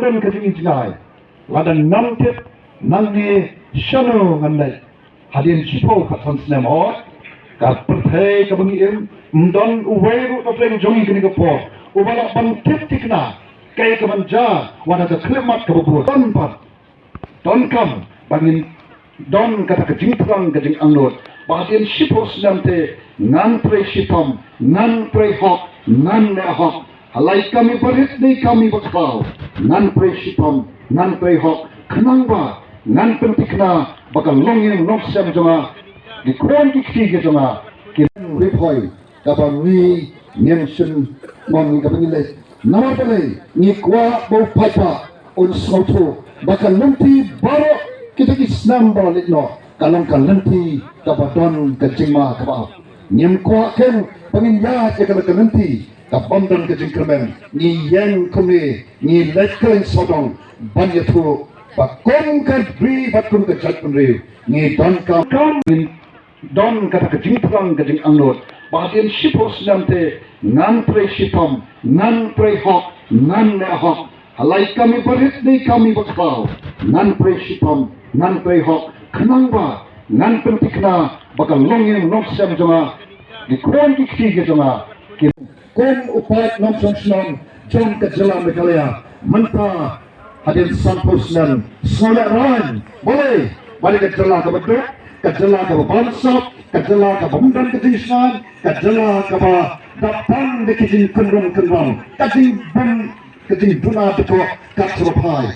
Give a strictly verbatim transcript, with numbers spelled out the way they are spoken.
Ka jingïohi jngai, lada ngam tip nangne shano ngan leit. Hadien shiphew khatsan snem hooid, ka pyrthei kaba ngi im, ym don uwei ruh na pdeng jong ngi kane ka por uba lah ban tip thikna kaei kaban jia wat ha ka khyllipmat kaba bud. Don pat, donkam ba ngin don kata ka jingthrang, ka jingangnud ba hadien shiphew snem te ngan trei shitom, ngan trei hok, ngan leh hok. Ha la i kam iba rit ne i kam iba khraw, ngan trei shitom, ngan trei hok, khnang ba ngan pynthikna ba ka longïing longsem jong nga, ki khun ki kti ki jong nga, ki rip hoi kaba ngi ngim shym mon ngi kaba ngi leh. Namar balei? Ngi kwah ba u paidbah un sngewthuh ba ka lynti baroh kita ki snem ba la leit noh ka long ka lynti kaba don ka jingma kaba ap. Ngim kwah keiñ ba ngin ïaid ïa kane ka lynti ka bym don ka jingkyrmen. Ngi ïeng kumne, ngi leit kylleng sawdong ban ïathuh ba kum ka ri bad kum ka jaitbynriew ngi donkam, kam ngin don kata ka jingthrang, ka jingangnud ba hadien shiphew snem te ngan trei shitom, ngan trei hok, ngan leh hok. Ha la i kam iba rit ne i kam iba khraw, ngan trei shitom, ngan trei hok, khnang ba ngan pynthikna ba ka longïing longsem jong nga, ki khun ki kti ki jong nga, ki kum u paid nongshong shnong jong ka jylla Meghalaya. Mynta hadien sanphew snem, sngewlehrain, balei? Balei ka jylla kaba duk, ka jylla kaba bamsap, ka jylla kaba ym don ka jingshngaiñ, ka jylla kaba dap tang da ki jingkynrum kynram, ka jingbym, ka jingduna dkoh kat shaba phai.